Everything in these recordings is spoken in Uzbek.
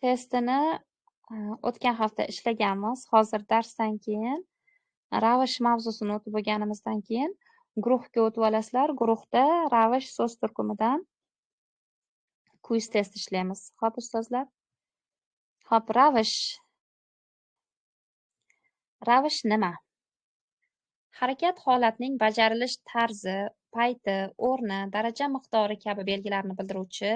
Testini o'tgan hafta ishlaganmiz. Hozir darsdan keyin ravish mavzusini o'tib bo'lganimizdan keyin guruhga o'tib olasizlar. Guruhda ravish so'z turkumidan quiz test ishlaymiz. Xo'p, ustozlar. Xo'p, ravish. Ravish nima? Harakat holatning bajarilish tarzi, payti, o'rni, daraja miqdori kabi belgilarni bildiruvchi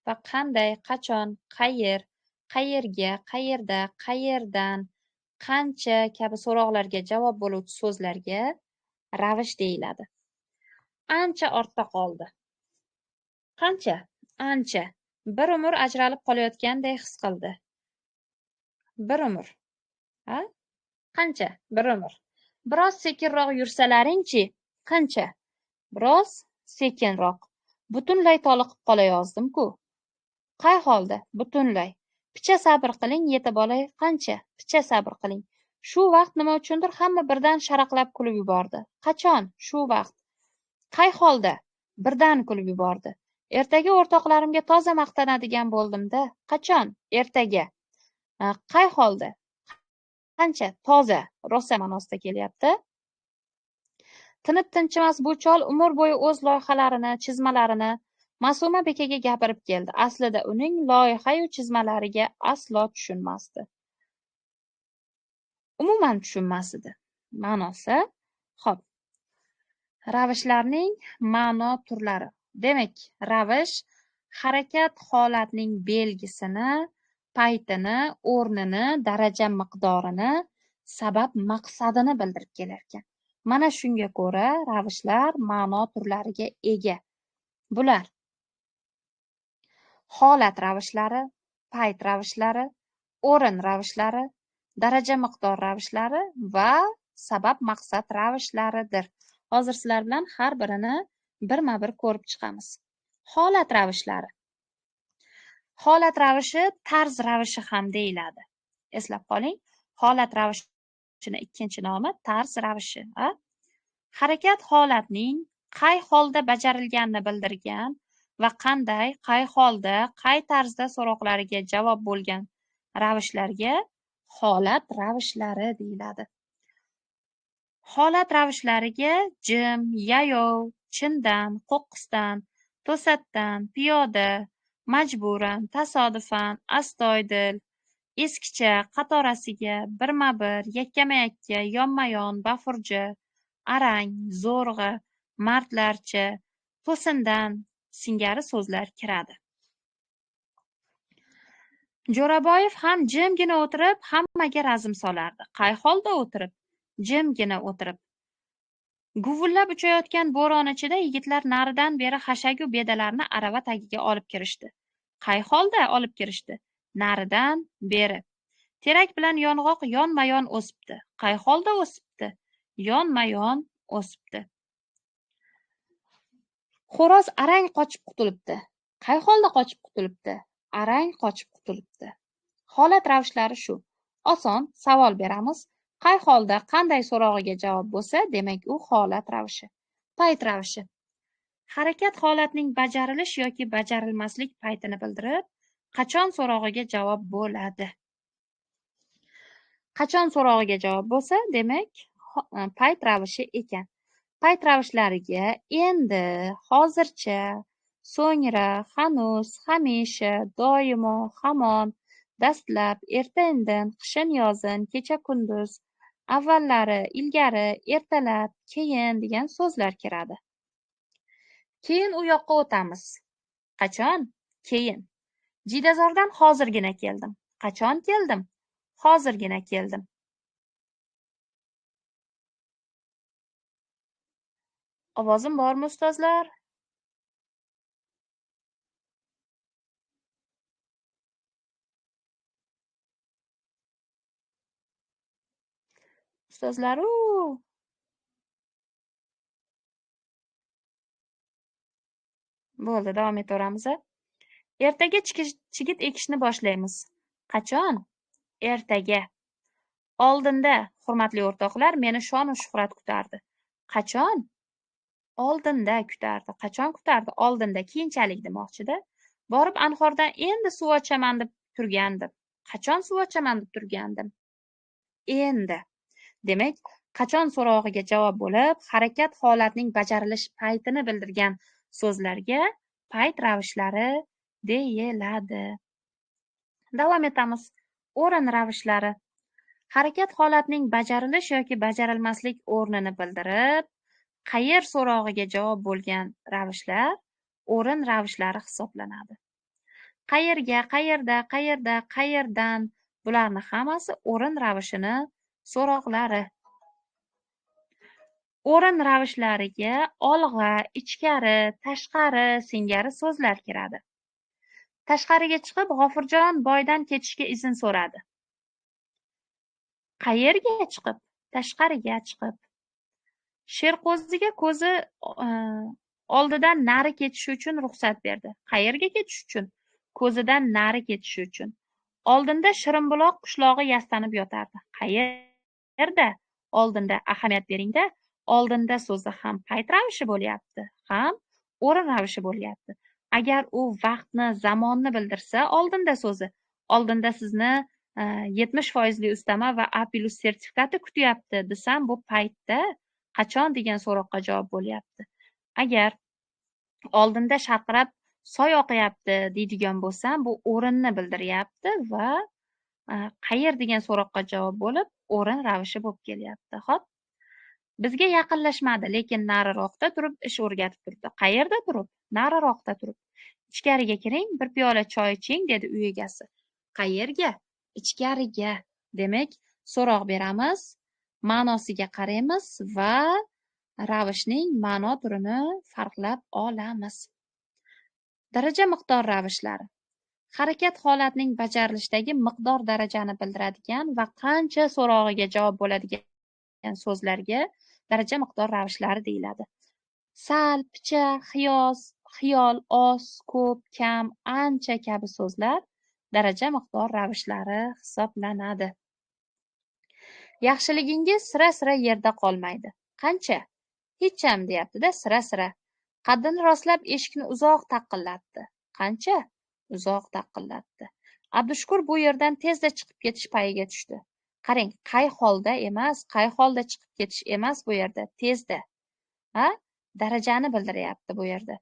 va qanday, qachon, qayer, qayerga, qayerda, qayerdan, qancha kabi so'roqlarga javob bo'luvchi so'zlarga ravish deyiladi. Ancha ortda qoldi. Qancha? Ancha. Bir umr ajralib qolayotganday his qildi. Bir umr. Ha? Qancha? Bir umr. Biroz sekinroq yursalaring-chi? Qancha? Biroz sekinroq. Butunlay toliqib qolayozdim-ku. Qay holda? Butunlay. Picha sabr qiling, yetib olay. Qancha? Picha sabr qiling. Shu vaqt nima uchundir hamma birdan sharaqlab kulib yubordi. Qachon? Shu vaqt. Qay holda? Birdan kulib yubordi. Ertaga o'rtoqlarimga toza maqtanadigan bo'ldim-da. Qachon? Ertaga. Qay holda? Qancha? Toza. Rosa ma'nosida kelyapti. Tinib tinchimas bu chol umr bo'yi o'z loyihalarini, chizmalarini Ma'suma bekaga gapirib keldi. Aslida uning loyiha-yu chizmalariga aslo tushunmasdi. Umuman tushunmas edi. Ma'nosi, xo'p. Ravishlarning ma'no turlari. Demak, ravish harakat holatning belgisini, paytini, o'rnini, daraja miqdorini, sabab maqsadini bildirib kelar ekan. Mana shunga ko'ra ravishlar ma'no turlariga ega. Bular holat ravishlari, payt ravishlari, o'rin ravishlari, daraja miqdor ravishlari va sabab maqsad ravishlaridir. Hozir sizlar bilan har birini birma-bir ko'rib chiqamiz. Holat ravishlari. Holat ravishi tarz ravishi ham deyiladi. Eslab qoling, holat ravishining ikkinchi nomi tarz ravishi. Harakat holatning qay holda bajarilganini bildirgan va qanday, qay holda, qay tarzda so'roqlariga javob bo'lgan ravishlarga holat ravishlari deyiladi. Holat ravishlariga jim, yayov, chindan, qo'qqisdan, to'satdan, piyoda, majburan, tasodifan, astoydil, eskicha, qatorasiga, birma-bir, yakkama-yakka, yonma-yon, bafurja, arang, zo'rg'a, mardlarcha, to'sindan singari so'zlar kiradi. Jo'raboyev ham jimgina o'tirib, hammaga razm solardi. Qay holda o'tirib? Jimgina o'tirib. Guvullab uchayotgan bo'ron ichida yigitlar naridan beri hashagu bedalarni arava tagiga olib kirishdi. Qay holda olib kirishdi? Naridan beri. Terak bilan yong'oq yonma-yon o'sibdi. Qay holda o'sibdi? Yonma-yon o'sibdi. Xo'roz arang qochib qutulibdi. Qay holda qochib qutulibdi? Arang qochib qutulibdi. Holat ravishlari shu. Oson savol beramiz. Qay holda, qanday so'rog'iga javob bo'lsa, demak u holat ravishi. Payt ravishi. Harakat holatning bajarilish yoki bajarilmaslik paytini bildirib, qachon so'rog'iga javob bo'ladi. Qachon so'rog'iga javob bo'lsa, demak payt ravishi ekan. Payt ravishlariga endi, hozircha, so'ngra, hanuz, hamisha, doimo, hamon, dastlab, erta-indin, qishin-yozin, kecha-kunduz, avvallari, ilgari, ertalab, keyin degan so'zlar kiradi. Keyin u yoqqa o'tamiz. Qachon? Keyin. Jiydazordan hozirgina keldim. Qachon keldim? Hozirgina keldim. Ovozim bormi, ustozlar? Ustozlar-u! Bo'ldi, davom etaveramiz. Ertaga chigit ekishni boshlaymiz. Qachon? Ertaga. Oldinda, hurmatli o'rtoqlar, meni shon-u shuhrat kutardi. Qachon? Oldinda kutardi. Qachon kutardi? Oldinda, keyinchalik demoqchida. Borib anhordan endi suv ochaman deb Turgandim. Qachon suv ichaman deb turgandim? Endi. Demak, qachon so'rog'iga javob bo'lib, harakat holatning bajarilish paytini bildirgan so'zlarga payt ravishlari deyiladi. Davom etamiz. O'rin ravishlari. Harakat holatning bajarilish yoki bajarilmaslik o'rnini bildirib, qayer so'rog'iga javob bo'lgan ravishlar o'rin ravishlari hisoblanadi. Qayerga, qayerda, qayerda, qayerdan, bularni hammasi o'rin ravishini so'roqlari. O'rin ravishlariga olg'a, ichkari, tashqari singari so'zlar kiradi. Tashqariga chiqib G'ofurjon boydan ketishga izn so'radi. Qayerga chiqib? Tashqariga chiqib. Sherqo'ziga ko'zi oldidan nari ketishi uchun ruxsat berdi. Qayerga ketish uchun? Ko'zidan nari ketishi uchun. Oldinda Shirinbuloq qishlog'i yastanib yotardi. Qayerda? Oldinda. Ahamiyat beringda, oldinda so'zi ham payt ravishi bo'lyapti, ham o'rin ravishi bo'lyapti. Agar u vaqtni, zamonni bildirsa, oldinda so'zi, oldinda sizni 70% ustama va A+ sertifikati kutyapti desam, bu paytda qachon degan so'roqqa javob bo'lyapti. Agar oldinda sharqirab soy oqyapti deydigan bo'lsam, bu o'rinni bildiryapti va qayer degan so'roqqa javob bo'lib, o'rin ravishi bo'lib kelyapti. Xo'p. Bizga yaqinlashmadi, lekin nariroqda turib ish o'rgatib turdi. Qayerda turib? Nariroqda turib. Ichkariga kiring, bir piyola choy iching, dedi uy egasi. Qayerga? Ichkariga. Demak, so'roq beramiz, ma'nosiga qaraymiz va ravishning ma'no turini farqlab olamiz. Daraja miqdor ravishlari. Harakat holatning bajarilishdagi miqdor darajani bildiradigan va qancha so'rog'iga javob bo'ladigan so'zlarga daraja miqdor ravishlari deyiladi. Sal, picha, xiyos, xiyol, oz, ko'p, kam, ancha kabi so'zlar daraja miqdor ravishlari hisoblanadi. Yaxshiligingiz sira-sira yerda qolmaydi. Qancha? Hecham deyapti-da, sira-sira. Qaddini rostlab eshikni uzoq taqillatdi. Qancha? Uzoq taqillatdi. Abdushukur bu yerdan tezda chiqib ketish payiga tushdi. Qarang, qay holda emas, qay holda chiqib ketish emas bu yerda, tezda. Ha? Darajani bildiryapti bu yerda.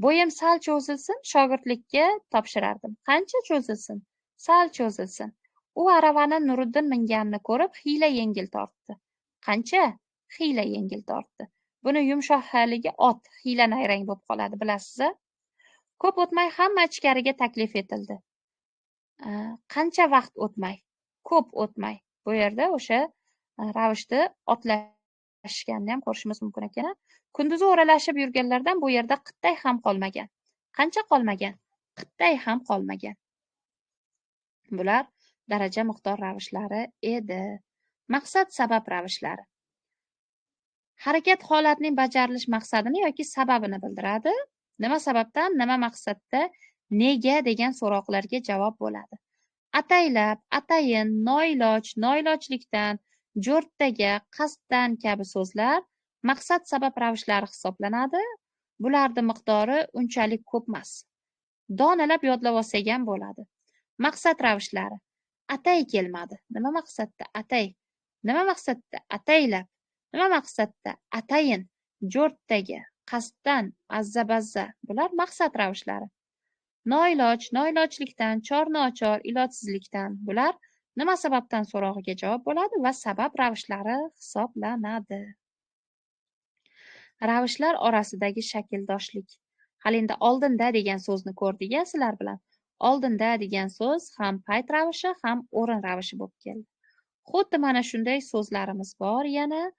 Bo'yim sal cho'zilsin, shogirdlikka topshirardim. Qancha cho'zilsin? Sal cho'zilsin. U aravani Nuriddin minganini ko'rib, xiyla yengil tortdi. Qancha? Xiyla yengil tortdi. Buni yumshoq haligi ot xiyla nayrang bo'lib qoladi, bilasiz-a? Ko'p o'tmay hamma ichkariga taklif etildi. Qancha vaqt o'tmay? Ko'p o'tmay. Bu yerda o'sha ravishda otlashganini ham ko'rishimiz mumkin ekan. Kunduzi o'ralashib yurganlardan bu yerda qitday ham qolmagan. Qancha qolmagan? Qitday ham qolmagan. Bular daraja miqdor ravishlari edi. Maqsad sabab ravishlari. Harakat holatning bajarilish maqsadini yoki sababini bildiradi. Nima sababdan, nima maqsadda, nega degan so'roqlarga javob bo'ladi. Ataylab, atayin, noiloj, noilojlikdan, jo'rttaga, qasddan kabi so'zlar maqsad sabab ravishlari hisoblanadi. Bularning miqdori unchalik ko'p emas. Donalab yodlab olsak ham bo'ladi. Maqsad ravishlari. Atay kelmadi. Nima maqsadda? Atay. Nima maqsadda? Ataylab. Nima maqsadda? Atayin, jo'rttaga, qasddan, azza-bazza. Bular maqsad ravishlari. Noiloj, noilojlikdan, chor-nochor, ilojsizlikdan. Bular nima sababdan so'rog'iga javob bo'ladi va sabab ravishlari hisoblanadi. Ravishlar orasidagi shakldoshlik. Hali endi oldinda degan so'zni ko'rdik-a sizlar bilan. Oldinda degan so'z ham payt ravishi, ham o'rin ravishi bo'lib keldi. Xuddi mana shunday so'zlarimiz bor yana.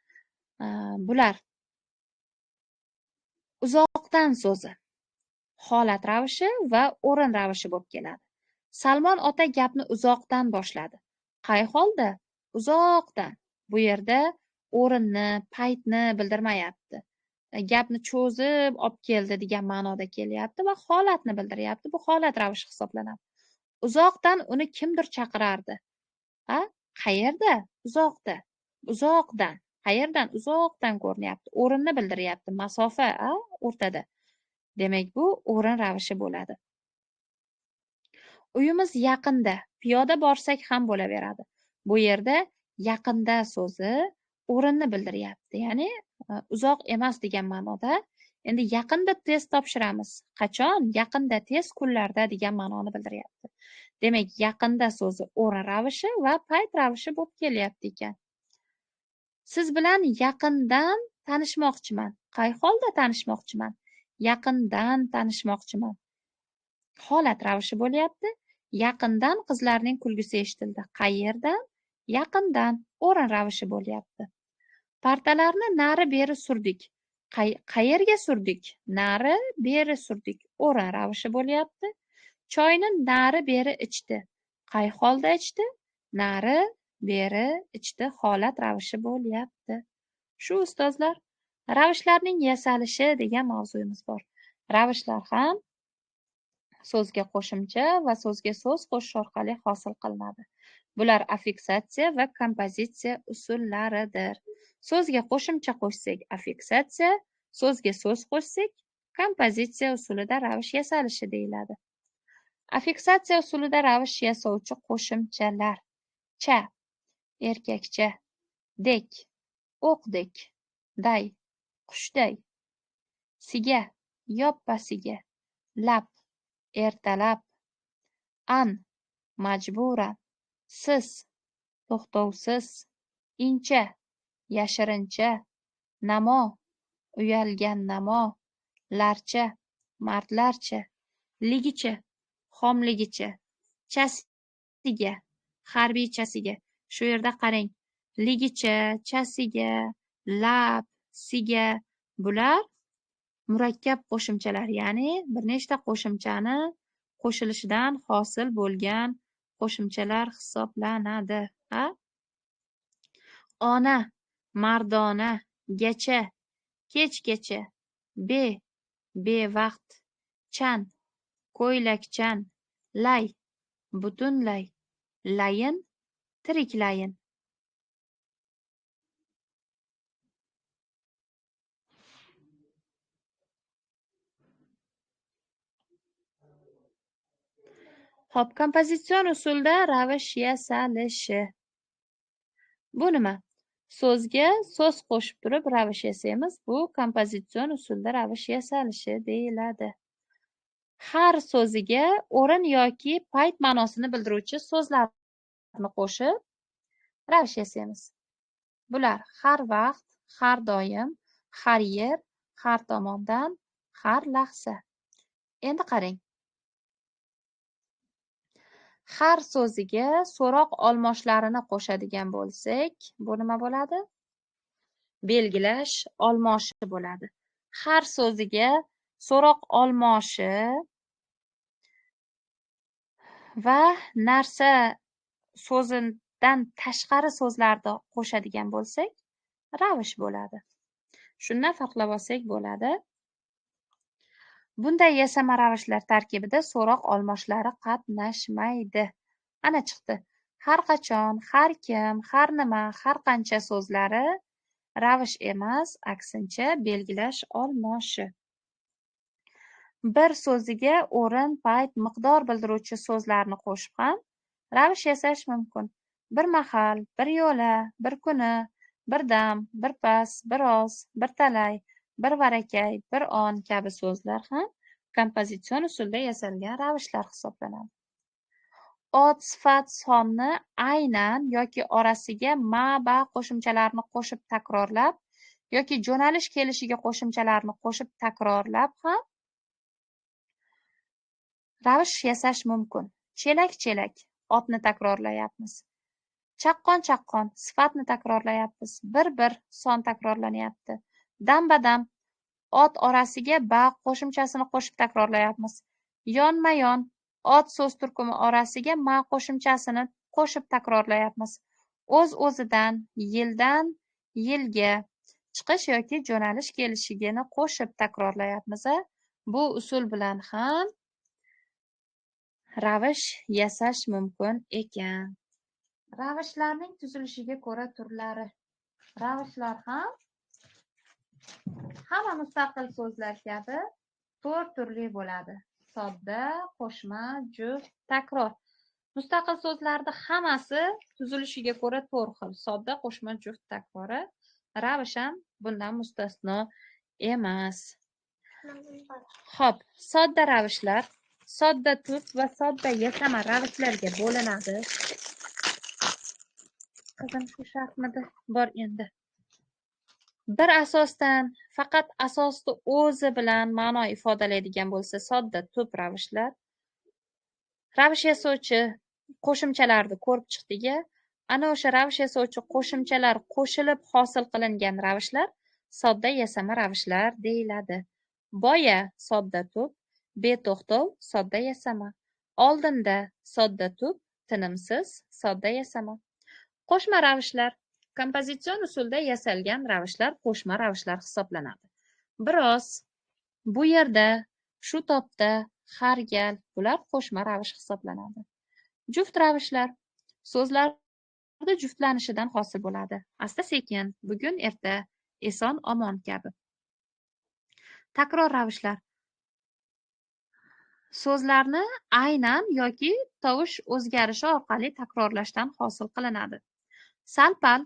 Bular uzoqdan so'zi holat ravishi va o'rin ravishi bo'lib keladi. Salmon ota gapni uzoqdan boshladi. Qay holda? Uzoqdan. Bu yerda o'rinni, paytni bildirmayapti. Gapni cho'zib olib keldi degan ma'noda kelyapti va holatni bildiryapti. Bu holat ravishi hisoblanadi. Uzoqdan uni kimdir chaqirardi. Ha? Qayerda? Uzoqda. Uzoqdan. Qayerdan? Uzoqdan ko'rinyapti. O'rinni bildiryapti. Masofa, o'rtada. Demak, bu o'rin ravishi bo'ladi. Uyimiz yaqinda, piyoda borsak ham bo'laveradi. Bu yerda yaqinda so'zi o'rinni bildiryapti, ya'ni uzoq emas degan ma'noda. Endi yaqinda test topshiramiz. Qachon? Yaqinda, tez kunlarda degan ma'noni bildiryapti. Demak, yaqinda so'zi o'rin ravishi va payt ravishi bo'lib kelyapti ekan. Siz bilan yaqindan tanishmoqchiman. Qay holda tanishmoqchiman? Yaqindan tanishmoqchiman. Holat ravishi bo'lyapti. Yaqindan qizlarning kulgisi eshitildi. Qayerdan? Yaqindan. O'rin ravishi bo'lyapti. Partalarni nari beri surdik. Qayerga surdik? Nari beri surdik. O'rin ravishi bo'lyapti. Choyni nari beri ichdi. Qay holda ichdi? Nari beri ichdi. Holat ravishi bo'lyapti. Shu ustozlar, ravishlarning yasalishi degan mavzuyimiz bor. Ravishlar ham so'zga qo'shimcha va so'zga so'z qo'shish orqali hosil qilinadi. Bular affiksatsiya va kompozitsiya usullaridir. So'zga qo'shimcha qo'shsak affiksatsiya, so'zga so'z qo'shsak kompozitsiya usulida ravish yasalishi deyiladi. Affiksatsiya usulida ravish yasovchi qo'shimchalar: cha, erkakcha, dek, o'qdek, day, qushday, siga, yoppasiga, lab, ertalab, an, majburan, siz, to'xtovsiz, incha, yashirincha, namo, uyalgan namo, larcha, mardlarcha, ligicha, xomligicha, chasiga, harbiychasiga. Shu yerda qarang, ligicha, chasiga, lab, siga, bular murakkab qo'shimchalar, ya'ni bir nechta qo'shimchani qo'shilishidan hosil bo'lgan qo'shimchalar hisoblanadi. Ha? Ona, mardona, gacha, kechgacha, be, bevaqt, chan, ko'ylakchan, lay, butunlay, layin, tiriklayin. Xo'p, kompozitsion usulda ravish yasalishi. Bu nima? So'zga so'z qo'shib turib ravish yasaymiz. Bu kompozitsion usulda ravish yasalishi deyiladi. Har so'ziga o'rin yoki payt ma'nosini bildiruvchi so'zlarni qo'shib ravish yasaymiz. Bular har vaqt, har doim, har yer, har tomondan, har lahza. Endi qarang. Har so'ziga so'roq olmoshlarini qo'shadigan bo'lsak, bu nima bo'ladi? Belgilash olmoshi bo'ladi. Har so'ziga so'roq olmoshi va narsa so'zidan tashqari so'zlarni qo'shadigan bo'lsak, ravish bo'ladi. Shundan farqlab olsak bo'ladi. Bunday yasama ravishlar tarkibida so'roq olmoshlari qatnashmaydi. Ana chiqdi. Har qachon, har kim, har nima, har qancha so'zlari ravish emas, aksincha belgilash olmoshi. Bir so'ziga o'rin, payt, miqdor bildiruvchi so'zlarni qo'shib ham ravish yasash mumkin. Bir mahal, bir yo'la, bir kuni, bir dam, bir pas, biroz, bir talay, bir varakay, bir on kabi so'zlar ham kompozitsion usulda yasalgan ravishlar hisoblanadi. Ot, sifat, sonni aynan yoki orasiga ma, ba qo'shimchalarini qo'shib takrorlab yoki jo'nalish kelishiga qo'shimchalarni qo'shib takrorlab ham ravish yasash mumkin. Chelak-chelak otni takrorlayapmiz. Chaqqon-chaqqon sifatni takrorlayapmiz. Bir-bir son takrorlanyapti. Dam-badam ot orasiga ba qo'shimchasini qo'shib takrorlayapmiz. Yonma-yon ot so'z turkumi orasiga ma qo'shimchasini qo'shib takrorlayapmiz. O'z-o'zidan, yildan yilga chiqish yoki jo'nalish kelishigini qo'shib takrorlayapmiz. Bu usul bilan ham ravish yasash mumkin ekan. Ravishlarning tuzilishiga ko'ra turlari. Ravishlar ham hamma mustaqil so'zlar kabi 4 turli bo'ladi. Sodda, qo'shma, juft, takror. Mustaqil so'zlarda hammasi tuzilishiga ko'ra to'rt xil. Sodda, qo'shma, juft, takrori. Ravish ham bundan mustasno emas. Xo'p, sodda ravishlar sodda tub va sodda yasama ravishlarga bo'linadi. Qizim, shu shartmidi? Bor endi. Bir asosdan, faqat asosni o'zi bilan ma'no ifodalaydigan bo'lsa, sodda tub ravishlar. Ravish yasovchi qo'shimchalarni ko'rib chiqdik. Ana o'sha ravish yasovchi qo'shimchalar qo'shilib hosil qilingan ravishlar sodda yasama ravishlar deyiladi. Boya sodda tub, beto'xtov sodda yasama. Oldinda sodda tub, tinimsiz sodda yasama. Qo'shma ravishlar kompozitsion usulda yasalgan ravishlar qo'shma ravishlar hisoblanadi. Biroz, bu yerda, shu topda, har gal bular qo'shma ravish hisoblanadi. Juft ravishlar so'zlarni juftlanishidan hosil bo'ladi. Asta-sekin, bugun, erta, eson omon kabi. Takror ravishlar so'zlarni aynan yoki tovush o'zgarishi orqali takrorlashdan hosil qilinadi. Sal-pal,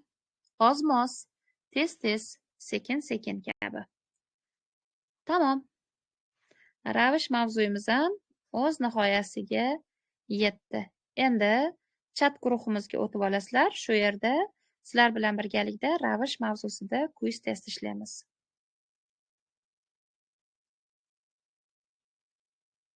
oz-moz, tez-tez, sekin-sekin kabi. Tamom. Ravish mavzuyimiz ham o'z nihoyasiga yetdi. Endi chat guruhimizga o'tib olasizlar. Shu yerda sizlar bilan birgalikda ravish mavzusida quiz test ishlaymiz.